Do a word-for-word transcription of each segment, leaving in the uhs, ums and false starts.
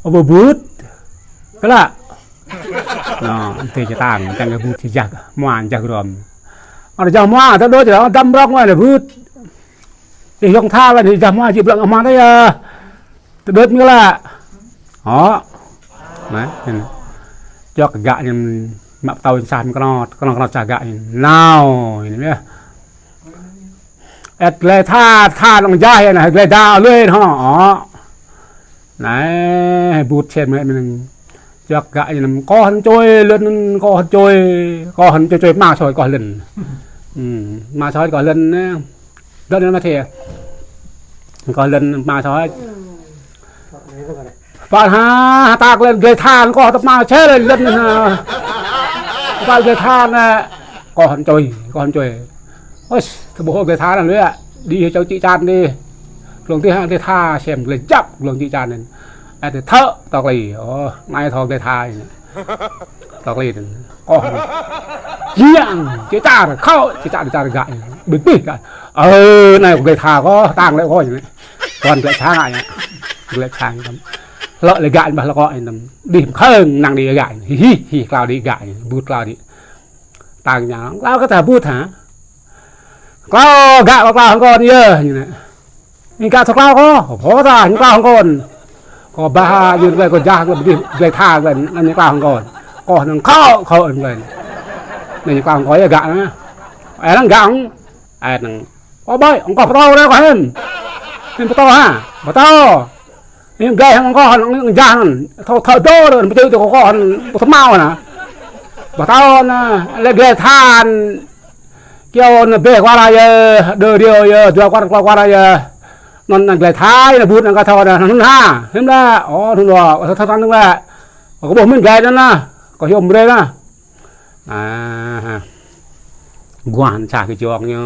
Ơ, bơ bưt. Kơ lă. Nô, tơ čơtang, čang kơ bưt či jah hmua, jah grom. Ơ, jah hmua, tơ đôč, tơ dăm rŏng wai lĕ bưt. Tơ yŏng tha lă, tơ jah hmua, či blŏng hmua tơ yơh. Tơ đôč mơ̆ lă. Ơ. Nă, anŭn. Čŏk gă ñu mă pơtâo sa kơnot, kơnot, kơnot sa gă ñu. Nao, ñu yơh. Ĕt glai tha, tha lŏng jah yơh nă, glai đa lui hŏ. Ơ. Nă, bưt sem mơ̆ mơnơ̆ng. Čŏk gă ñu anăm koh hăn čôi, lŏn anŭn koh hăn čôi, koh hăn čôi, čôi hmua soi koh lŏn. Hm, hmua soi koh lŏn nă. Lŏn anŭn mă thê. Koh lŏn hmua soi. Pă ha, ha tak lĕ glai tha anŭn koh tơpă mă čeh lĕ lŏn anŭn ha. Pă glai tha anŭn, koh hăn čôi, koh hăn čôi. Ôh, tơ ƀuh glai tha anŭn lui. Đĭ čô či čan đĭ. Glông tih ha glai tha sem glai jăp glông či čan anŭn. Ơ, tơ thâo tŏk li. Ơ, anai thâo glai tha anŭn. Tŏk li anŭn. Koh. Jiăng, či čar, khŏ, či čar, či čar gă. Bĭt bĭt gă. Ơ, anai glai tha koh, tang lĕ koh anŭn. Kon glai tha ngă anŭn. Glai tha anŭn. Lŏ lĕ gă anŭn bah lŏ koh anŭn. Đĭ khơng năng đĭ gă. Hi hi hi, klao đĭ gă. Bưt klao đĭ. Tang ñu, klao kơ ta bưt hă. Klao gă, klao hăng kon yơh, ñu nă. Ñu gă thâo klao kơ, pô ta, ñu klao hăng kon. Kơ bah, ñu glai kơ jah, glai bơdih, glai tha, glai, anŭn ñu klao hăng kon. Kơ anŭn khŏ, khŏ anŭn glai. Anŭn ñu klao hăng kon yơh gă nă. Ơ, anŭn gă hăng. Ơ, anŭn. Ơ, ƀai, hăng kon pơtâo ră kơ hĭm. Hĭm pơtâo hă, pơtâo. Ñu glai hăng kơ hăng, hăng jah hăng. Thâo, thâo dŏ ră, pơčeh tơ kơ hăng, pơtơmao nă. Pơtâo nă, lĕ glai tha anŭn. Kiaŏ anŭn bĕ kuar yơh, đơ riu yơh, dua kuar, kuar, kuar yơh. Anŭn, anŭn glai tha anŭn bưt anŭn kơ thâo nă, anŭn ha. Hĭm lă, ơ, anŭn lă, thâo, thâo, thâo anŭn lă. Kơ ƀuh mơ̆n glai anŭn nă, kơ hiư̆m brơi nă. Ơ, ha. Guah anŭn sa kơ jŏng ñu,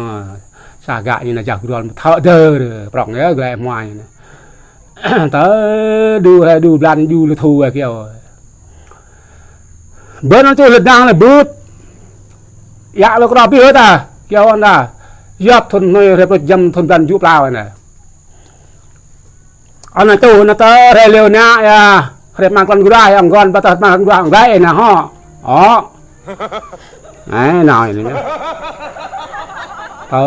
sa gă ñu nă jah grom thâo dơr, prŏng yơh glai hmua ñu nă. Tơ đu hrơi đu blan đu lơ thu wai kiaŏ. Bơ anŭn čuh lĕ đang lĕ bưt. Yă lơ kơ đôč bĭ hơ ta, kiaŏ anŭn ta. Yap thun hnoi hrơi pơjăm thun blan ju plao anŭn. Anŭn čuh anŭn tơ hrơi liu nă yơh. Hrơi mơ̆ng klăn gru yơh, ăng gơ̆n ƀă tơ̆ mơ̆ng klăn gru yơh, glai anŭn hŏ. Ơ. Ơ, nao anŭn yơh. Ơ,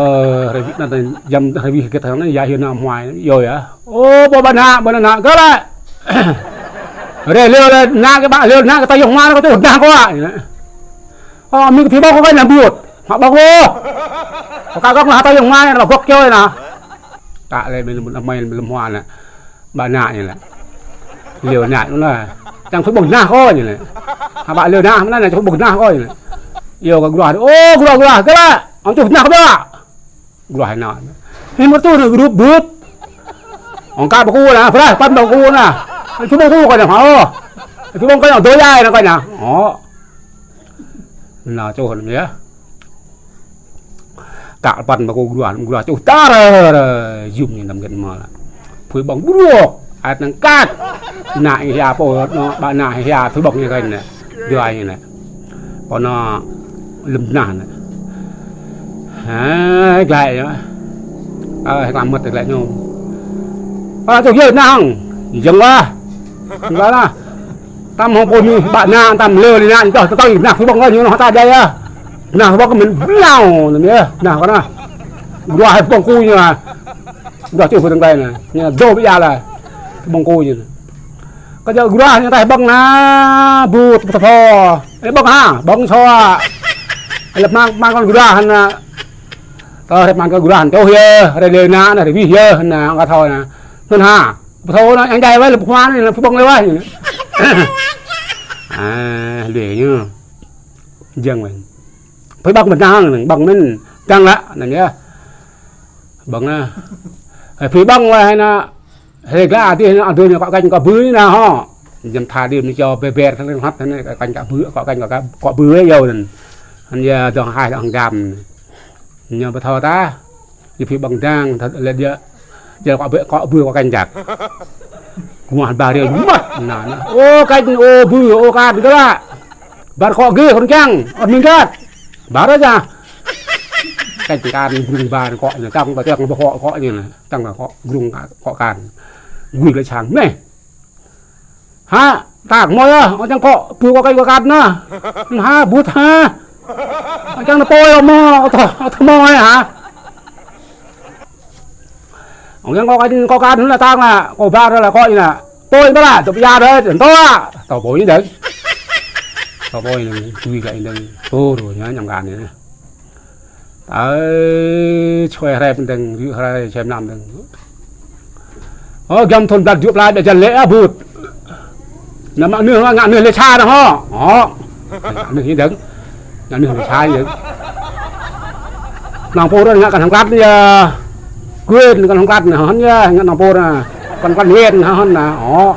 hrơi wĭt anŭn tơ jăm hrơi wĭt hơget anŭn yă hiư̆m nao hmua yơh. Ơ, ƀu ƀă nă, ƀă nă, nă kơ lĕ. Hrơi liu lĕ nă kơ ƀă liu nă kơ ta yŏng hmua kơ čuh nah kơ. Ơ, mĭn kơ phi ƀơ̆ng kơ kơi nă bưt. Hă ƀơ̆ng kơ. Kơ kâo kơ ta yŏng hmua nă, ƀơ̆ng kơ čôi nă. Kă lĕ mĭn mŭt amai lăm hmua nă. Ƀă nă ñu lĕ. Liu nă ñu nă. Čang phi ƀơ̆ng nah kơ ñu lĕ. Hă ƀă liu nă mơ̆n nă čang phi ƀơ̆ng nah kơ ñu lĕ. Iâu kơ gruah. Ơ, gruah, gruah, kơ lĕ. Ong čuh nah kơ ƀă. Gruah nă. Hĭ mơ̆ tŭ nă grup bưt. Ong kă ƀă ku nă, prah păn ƀă ku nă. Ong čuh ƀă ku kơ ñu hă. Ơ. Čuh ƀơ̆ng kơ ñu dŏ yai nă kơ ñu. Ơ. Nă čuh nă yơh. Kă păn ƀă kơ gruah, gruah čuh tar, yum ñu năm gĕt mơ̆ lă. Phui ƀơ̆ng bruh, ăt năng kăt. Nă hia pô, nă, ƀă nă hia, phui ƀơ̆ng ñu kơ nă. Dua ñu nă. Pô nă lơ̆m nah nă. Hai, glai ñu. Ơ, hai klam mơ̆t glai ñu. Pô nă čuh yơh nah hăng. Jơ̆ng wah. Glai lah. Tăm hŏng pô ñu ƀă nă, tăm lơ lĕ nă, čoh tơtơi, nah phui ƀơ̆ng ñu nă hơta djai yơh. Nah phui ƀơ̆ng kơ mĭn blao, nă yơh, nah kơ nă. Gruah hai phui ƀơ̆ng ku ñu nă. Gruah čuh phui tơ̆ng glai nă. Ñu dŏ ƀiă lă. Phui ƀơ̆ng ku ñu nă. Kơ jơ̆ gruah ñu taih ƀơ̆ng nă, bưt, bưt tơpho. Ê, ƀơ̆ng hă, ƀơ̆ng sô. Ê, lăp măng, măng kơ gruah nă. Tơ hrĕp măng kơ gruah nă, čuh yơh, hrĕ lĕ nă, nă, hrĕ wih yơh, nă, kơ thâo nă. Nŭn hă. Pơthâo nă, yang jai wai lĕ pơhuan nă, pơƀơ̆ng lĕ wai. Ơ, lĕ ñu. Jơ̆ng wai. Pơƀơ̆ng mơ̆n nă, ƀơ̆ng mơ̆n. Dăng lă, nă yơh. Ƀơ̆ng nă. Ơ, pơƀơ̆ng wai nă. Hrĕ glăi adih nă, adih nă, kŏ kĕnh kŏ bư̆ nă hŏ. Jăm tha adih nă, čô bĕ bĕ, kĕnh kŏ bư̆, kŏ kĕnh kŏ, kŏ bư̆ yơh nă. Hăn yơh dŏng hai dŏng gam. Ñu pơthâo ta. Yua phi ƀơ̆ng dang, thâo lĕ yơh, yơh kŏ bư̆, kŏ bư̆ kŏ kĕnh jak. Kơmah ba rê mơ̆t, nă, nă. Ô kĕnh, ô bư̆, ô kăt, gơ̆ lă. Ƀar kŏ gih, kŏn kiăng, ăt mĭn kăt. Ƀar aja. Kĕnh kăt, grung ƀar kŏ ñu, tăng ƀa tơ̆ng ƀa kŏ, kŏ ñu nă. Tăng ƀa kŏ, grung kŏ, kŏ kăt. Gui lĕ čang, neh. Hă, tang mơi ah, ơ čang kơ, ƀu kơ kơi kơ kăt anai. Ha, ƀu tha. Ơ čang anai pô yơh mơ̆, ơ tơ, ơ tơ mơi hă. Ơ čang kơ kơi kơ kăt anai tang lah, kơ ƀar lah kơ anai. Pô anai ƀar lah, tơ ƀia đơi, tơ lah. Tơ pô anai đơi. Tơ pô anai, tui kơ anai đơi. Pô đơi, ñăm kơ anai. Ơ, čuai hrơi pơdơ̆ng, rĭ hrơi čem năm dơ̆ng. Ơ, giăm thun blat jŭ plai ƀĕ jăn lĕ ah ƀut. Anai mă nưh, ngă nưh lĕ sa anai hŏ. Ơ. Ngă nưh anai dơ̆ng. Ngă nưh lĕ sa anai dơ̆ng. Năng pô ră ngă kăn hăng klăt anai yơh. Kuên kăn hăng klăt anai hŏn yơh, ngă năng pô anai. Kăn klăt ngên anai hŏn anai. Ơ.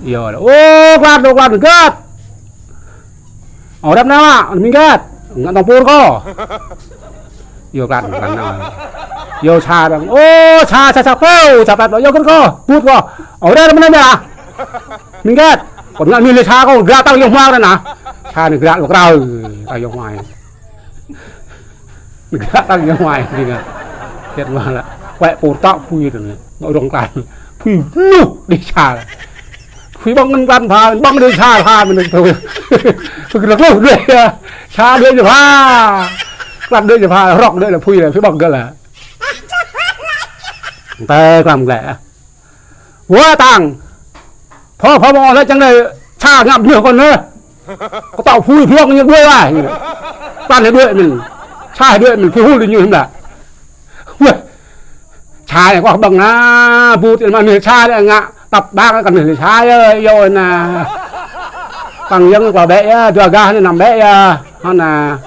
Yơh, ơ, klăt, ơ, klăt, găt. Ơ, răm anai mă, ming găt. Ngă năng pô kơ. Yơh klăt, klăt anai. Yơh sa dơ̆ng. Ơ, sa, sa, sa, pô, sa plat, yơh kơ kơ. Ƀut kơ. Ơ, răm anai mă. Ming găt. Kơ ngă nưh lĕ sa kơ, găt tang yơh hmua anai. Sa anai găt lŏk rao. Tang yơh hmua. Găt tang yơh hmua anai. Găt hmua lah. Kuĕ pô tŏ phui anai. Ngă rŏng klăt. Phui luh đĭ sa. Phui ƀơ̆ng ngăn klăt pha, ƀơ̆ng đĭ sa pha mơ̆n tơ. Phui klăt luh đĭ sa. Sa đĭ sa pha. Klăt đĭ sa pha, rŏk đĭ lah phui lah, phui ƀơ̆ng gơ̆ lah. Tơ klăm glĕ. Wă tang. Phơ, phơ mơ̆ lĕ čang anai, sa ngă nưh kơ anai. Kơ tŏ phui phlŏng ñu đuaĭ lah. Păn đuaĭ mơ̆n. Sa đuaĭ mơ̆n, phui hul ñu hăm lah. Wă. Sa anai kơ ƀơ̆ng anai, ƀut anai mă nưh sa anai ngă, tăp ƀang kăn nưh sa yơh, yơh anai. Păng yơ̆ng kơ ƀĕ yơh, dua gah anai năm ƀĕ yơh, hŏn anai.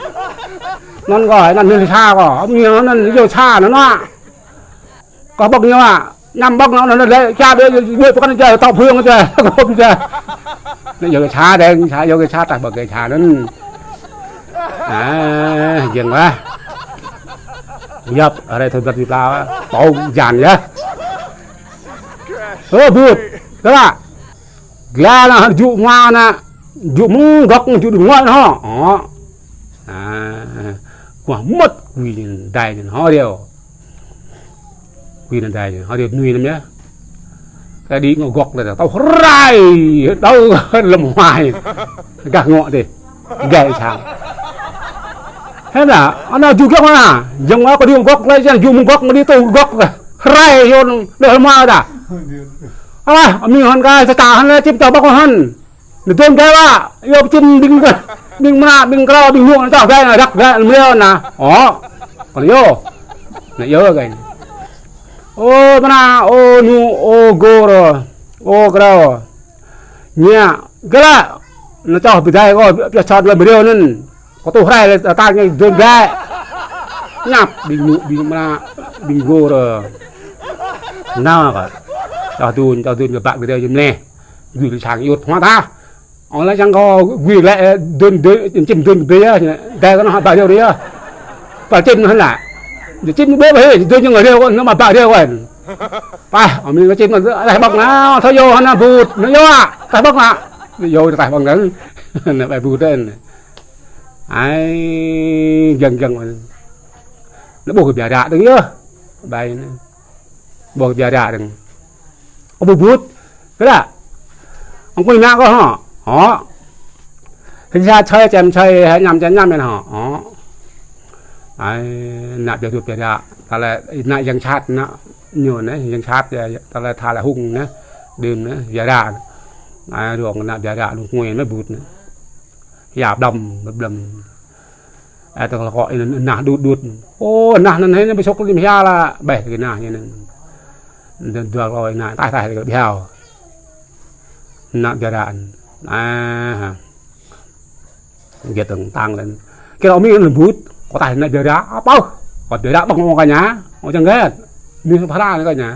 Anŭn kơ, anŭn nưh sa kơ, ƀing anŭn yơh sa anŭn anai. Kơ ƀơ̆ng ñu ah, ñăm ƀơ̆ng anŭn anai lĕ, ča đuaĭ, đuaĭ pơkăn ča, tŏ phui ča, kơ ƀơ̆ng ča. Anai yơh sa dơ̆ng, sa yơh sa tah ƀơ̆ng kơ sa anŭn. Ah, jing wah. Yap, hrơi thun blat jŭ plai, pô jăn yơh. Ơ, ƀut, tơ lah. Gla anai jŭ hmua anai, jŭ mơ̆ng gŏk, jŭ đĭ ngŏ anai hŏ. Ơ. Ah, kuah mơ̆t kui anŭn dai anŭn hŏ reo. Kui anŭn dai anŭn hŏ reo nui anŭn yơh. Kơ đĭ ngŏ gŏk lĕ tao rai, tao lơ̆m hmua. Gah ngŏ dih. Gai sang. Hơnă, anai jŭ gŏk anai. Jing wa kơ đĭ gŏk lĕ, jing jŭ mơ̆ng gŏk, đĭ tŭ gŏk. Rai yơh, lĕ hmua dah. Alah, amĭ hŏn kơ, sa ta hŏn lĕ, čim ta ƀơ̆ng hŏn. Nơ̆ dơ̆ng gai wa, yơh čim ƀing, ƀing mơnă, ƀing krao, ƀing ngŏ, anai čoh gai, anai răk gai, anai mleo anai. Ơ, kơ yơh. Anai yơh gai. Ơ, mơnă, ơ, nu, ơ, gô rơ. Ơ, krao. Ñă, gơ̆ lă. Anai čoh pơdai kơ, pioh čot lăm rêu anŭn. Kơ tuh rai lĕ ta ñai dơ̆ng glĕ. Ñăp, ƀing ñu, ƀing mơnă, ƀing gô rơ. Nao kơ. Čoh dun, čoh dun kơ ƀă kơ rêu jơm leh. Gui lĕ sang yut hmua tah. Ơ lĕ čang kơ gui lĕ, dun, dun, čim dun bê yơh. Dai kơ anŭn ƀă rêu rêu yơh. Pă čim anŭn hă lă. Čim bê ƀă hê, dun ñu ngă rêu kơ, anŭn mă ƀă rêu kơ. Pah, amĭ ngă čim anŭn, laih ƀơ̆ng anŭn, thâo yơh anŭn ƀut, anŭn yơh, laih ƀơ̆ng anŭn. Yơh, laih ƀơ̆ng anŭn. Anŭn ƀai ƀut anŭn. Ai, giăng giăng anŭn. Anŭn ƀuh kơ biă ră dơ̆ng yơh. Ƀai anŭn. Ƀuh kơ biă ră dơ̆ng. Ơ ƀu ƀut. Kơ đă. Ơ kui ană kơ hŏ. Hŏ. Hĭ sa čơi čem čơi, hĭ ñăm čem ñăm anŭn hŏ. Hŏ. Ai, ană biă ră biă ră. Tơlơi ană yang sat ană ñu anai, yang sat yơh, tơlơi tha lĕ hung anai. Đưm anai, biă ră. Ai, rong ană biă ră, rong ngui anai ƀut anai. Yap đăm, blăm. Ơ, tơlơi kơ anai, anah đut đut. Ơ, anah anŭn hĭ anai ƀu sŏk lĕ hia lah, ƀĕ kơ anah ñu anŭn. Dua, dua klâo anai, taih, taih kơ ƀiă. Ană biă ră anŭn. Ah. Giĕt tơ̆ng tang lĕ. Kơ amĭ anŭn ƀut, kơ taih ană biă ră, apah. Kơ biă ră ƀơ̆ng kơ ñu, ơ čang giĕt. Anai phara kơ ñu.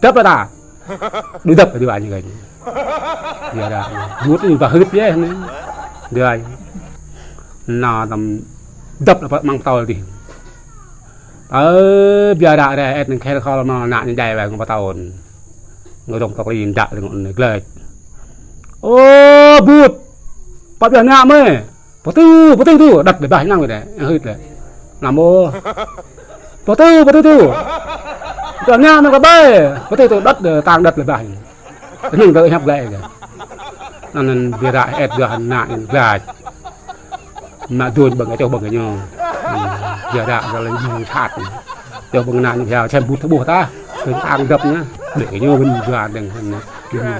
Dăp lĕ ta. Đuaĭ dăp đuaĭ ñu kơ ñu. Biă ră. Ƀut ñu ƀu hưt yơh anai. Đuaĭ. Anŭn tơm dăp lĕ pơ amăng pơtâo dih. Ơ, biă ră rai ĕt anŭn khel khol mơ̆ ană ñu djai wai ngŏ pơtâo. Ngŏ rong tŏk li đă lĕ ngŏ anai glĕč. Ơ, ƀut. Pap yơh ană mơi. Pơtư, pơtư tu, đăt lĕ bah anŭn wơ̆t đĕ, hưt lĕ. Anăm ôh. Pơtư, pơtư tu. Tơ ană mơi kơ ƀai, pơtư tu đăt lĕ, tang đăt lĕ bah. Anŭn kơ hiăp glăi kơ. Anŭn anŭn ƀiă ră ĕp yua ană ñu glăi. Mă dun ƀơ̆ng čoh ƀơ̆ng ñu. Ƀiă ră kơ lĕ ñu sat. Čoh ƀơ̆ng ană ñu hiao sem ƀut ƀuh ta. Kơ ang dăp ñu. Ƀĕ ñu ƀơ̆ng yua dơ̆ng.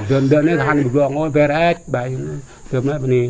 Dơ̆ng dơ̆ng anai tơhan ƀơ̆ng glông ôh ƀiă ră ĕp ƀai. Tơm anai bơni.